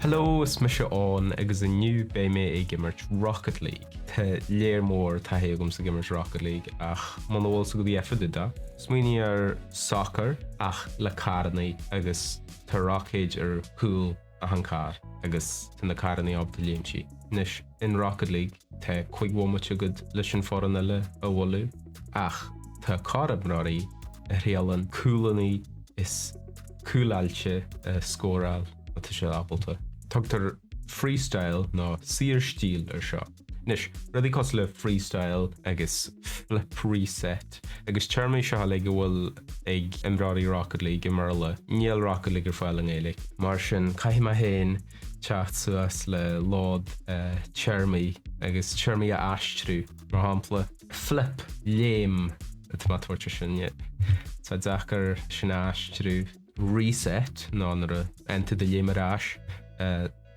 Hello, is mise Eoin agus inniu beidh mé ag imirt Rocket League. Tá léar mór taithí agamsa ag imirt Rocket League ach muna bhfuil 's agat fhios fá dtaobh de, smaoinigh ar soccer ach le carrannaí agus tá roicéid ar chúl achan carr agus tá na carrannaí ábalta léimtí. Anois, in Rocket League tá 5 bhomaite agat leis an foireann eile a bhualadh ach tá corr-imreoirí a thriaileann cúlannaí is cúláilte a scóráil má tá siad ábalta. Tugtar freestyle nó saorstíl ar seo. Anois, rudaí cosúil le freestyle agus flip reset agus téarmaí seo uilig a bhfuil ag imreoirí Rocket League i mBéarla, níl Rocket League ar fáil i nGaeilge. Mar sin, caithfidh mé féin teacht suas le lód téarmaí agus téarmaí a aistriú. Mar shampla, flip, léim, atá mé ag tabhairt ar sin. Tá deacair sin a aistriú. Reset ná nuair a fhaigheann tú do léim ar ais.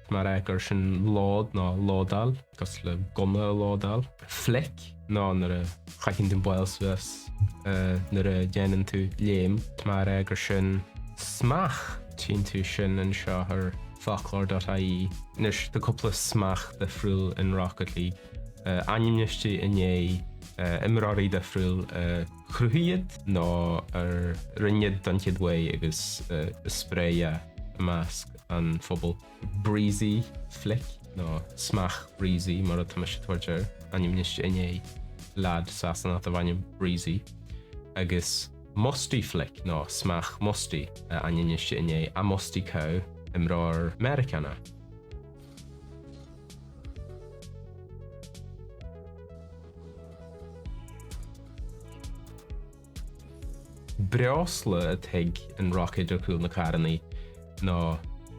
Mar é gur sin load ná lódáil, cosúil le gunna a lódáil. Flick ná nuair a chaitheann tú an ball suas nuair a dhéanann tú léim. Mar é gur sin smeach. Tchíonn tú sin anseo ar foclóir.ie. Anois tá cúpla smeach difriúil in Rocket League. Ainmnithe i ndiaidh imreoirí difriúil a chruthaigh iad nó a rinne iad don chéad uair agus a spréigh i measc an phobail. Breezy Flick nó Smeach Breezy mar atá mise ag tabhairt air, ainmnithe i ndiaidh leaid Sasanach darbh ainm Breezy, agus Musty Flick nó Smeach Musty, ainmnithe i ndiaidh A Musty Cow, imreoir Meiriceánach. Breosla atá ag an roicéad ar chúl na carrannaí ná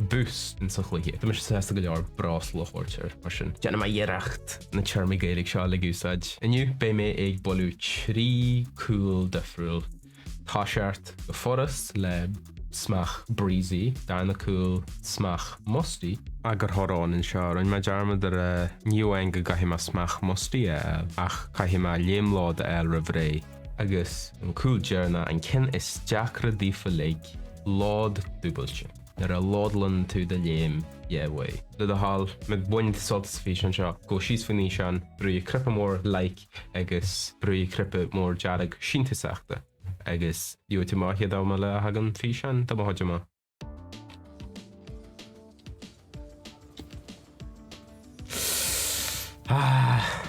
boost in sa chluiche. Tá mise sásta go leor breosla a thabhairt air, mar sin déanfaidh mé iarracht na téarmaí Gaeilge seo uilig a úsáid. Inniu beidh mé ag bualadh 3 cúl difriúil. Toiseacht go furast le smeach Breezy, darna cúl smeach Musty. Eagarthóir Eoin anseo, rinne mé dearmad a rá ní amháin go gcaithfidh mé smeach Musty a fháil ach caithfidh mé léim lód a fháil roimh ré. Agus an cúl deireanach, an ceann is deacra daofa uilig, lód dúbailte. Nuair a lódálann tú do léim yeah way. Le do thoil, má bhaineann tú sult as an bhfíseán seo, gabh síos faoin fhíseán, brúigh cnaipe mór like agus brúigh cnaipe mór dearg síntiúsachta agus gheobhaidh tú amach an chéad am eile a thagann físeán de mo chuid amach. Ah.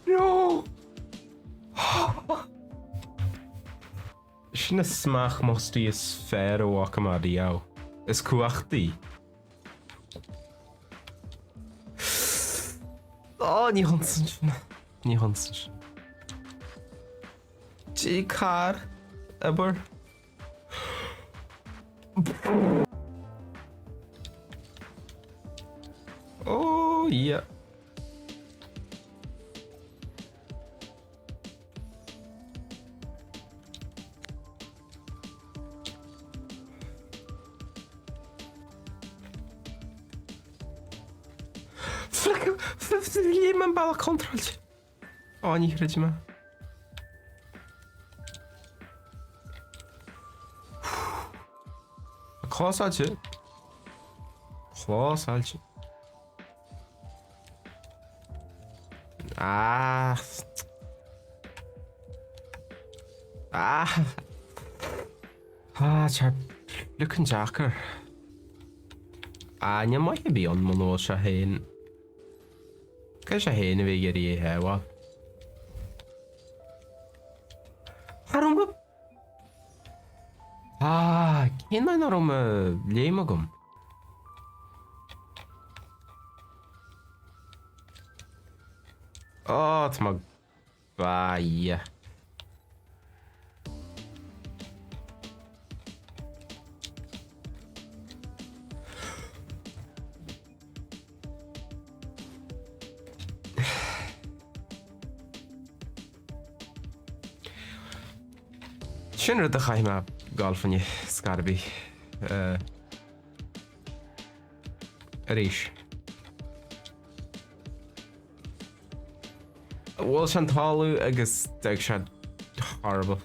No! Sin an smeach musty is fearr a bhfaca mé riamh. Is cumhachtaí. Ó, ní hionsain sin. Ní hionsain sin. Dí car, abair. Ó, yeah. Léim an bealach contráilte. Á, ní chreidim é. Clásáilte. Clásáilte. Ah. Ah. Ah, tá looking deacair. Ah, níl maith a bhí ann muna bhfuil sé féin. Cé sé féin a bhí ag iarraidh é a shábháil? Cha raibh mo... Ah, cén fáth nach raibh mo léim agam? Ó, tá mé Bye. Sin rud a chaithfidh mé gabháil fá choinne scor ar bith. Arís. Bhuail sé an talamh agus d'fhág sé horrible.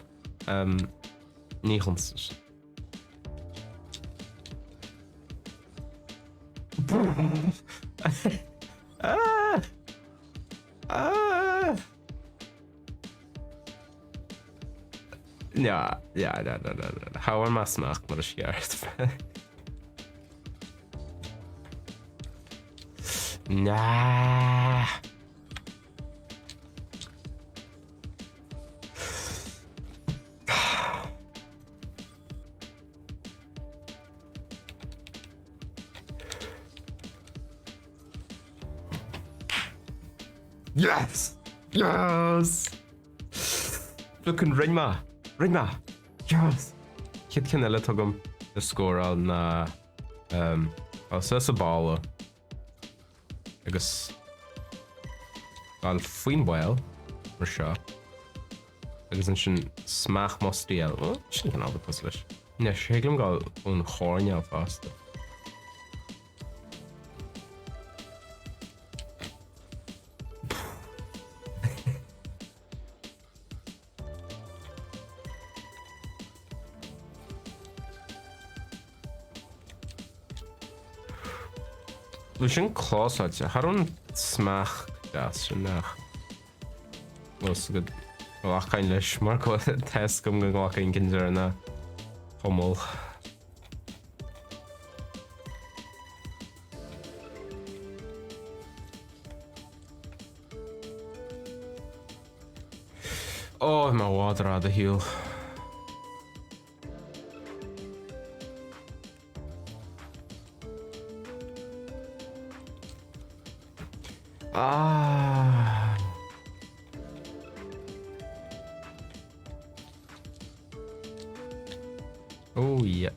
Um. Ní hiontas. Ah! Ah! Ja, ja, ja, ja, ja, ja. Cha bhfuair mé smacht mar is ceart. Nah. Yes! Yes! Fucking rinne mé! Rinne mé! Yes! Chéad ceann eile atá agam le scóráil ná um, suas sa balla agus dul faoin bpoll mar seo agus ansin smeach musty eile. Oh, sin cineál de cosúil leis. Anois, thig liom dul ón choirnéal fosta. Bhí sin clósáilte. Cha raibh an smeach deas sin ach bhfuil go nglacfainn leis mar go tá fhios agam go nglacfainn an ceann deireanach chomh mall. Ó, mé i bhfad rófhada ar shiúl. Ah. Oh yeah.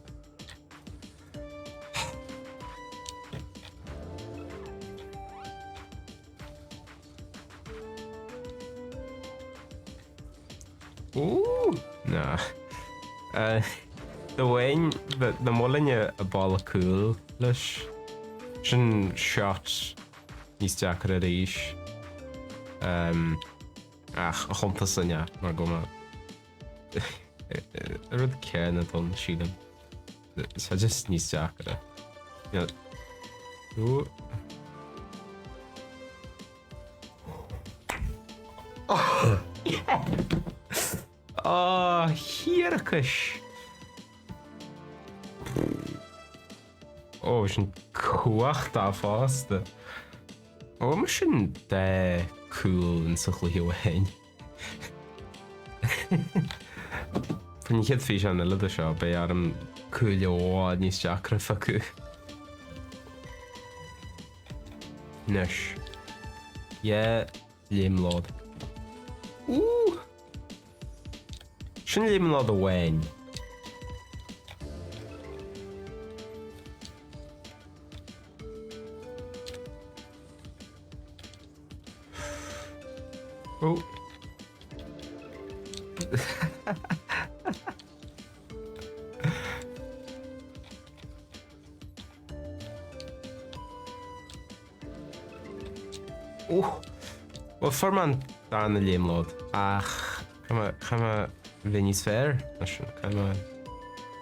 Ooh, nah. Uh, dá bhfaighinn, dá mbuailfinn an balla cúil leis. Sin shot níos deacra arís. Um, ach a chuntas-sa ní, mar go mba an rud céanna atá ann, sílim. Tá just níos deacra. Ooh. Oh, oh, thiarcais! Ó, sin cumhachtach fosta. Ó, mar sin de cúl in sa chluiche amháin. Faoin chéad físeán eile de seo, beidh orm cúil i bhfad níos deacra a phiocadh. Anois. Yeah, léimlad. Ooh! Sin léimlad amháin. Oh. Oh. Bhuel, fuair mé an darna léimlad ach caithfidh mé bheith níos fearr ná sin. Caithfidh mé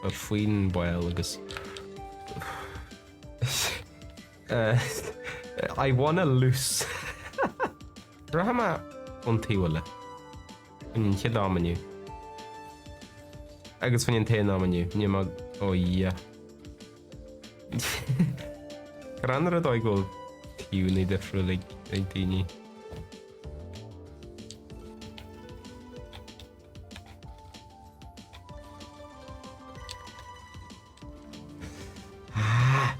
dul faoin bpoll agus I wanna loose. Rachaidh mé ón taobh eile. Faoin an chéad am inniu. Agus faoin an t-aon am inniu. Níl mé ó Dhia. Greannmhar an dóigh go bhfuil taobhanna difriúil ag daoine. Ah!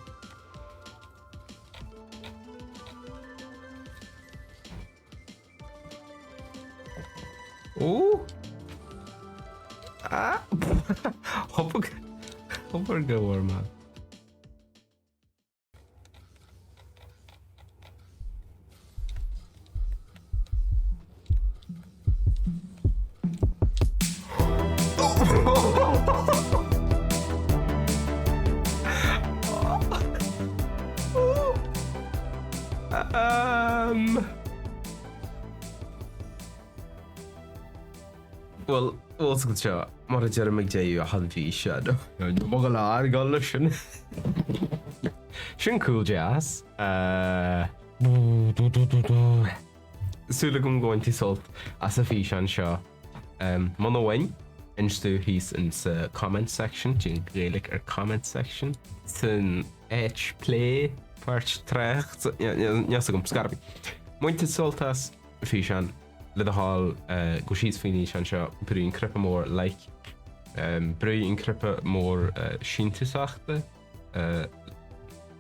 Ó! Ah! Hobair go bhfuair mé. Um. Bhuel, Bhfuil fhios agat seo, mar a deirim ag deireadh achan físeán, Ní mo go leor ag dul leis sin. Sin cúl deas. Súil agam go bhain tú sult as an físeán seo. Muna bhain, inis domh thíos in sa comment section, cén Ghaeilge ar comment section, san áit plé, páirt trácht, níl fhios agam, scor ar bith. Má bhain tú sult as an físeán, le do thoil, gabh síos faoin fhíseán seo, brúigh an cnaipe mór like, brúigh an cnaipe mór síntiúsachta,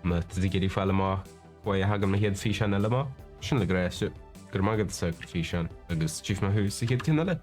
má tá tú ag iarraidh fáil amach cá huair a thagann mo chéad físeán eile amach. Sin le grá, go raibh maith agat as an físeán agus tchífidh mé thú sa chéad ceann eile.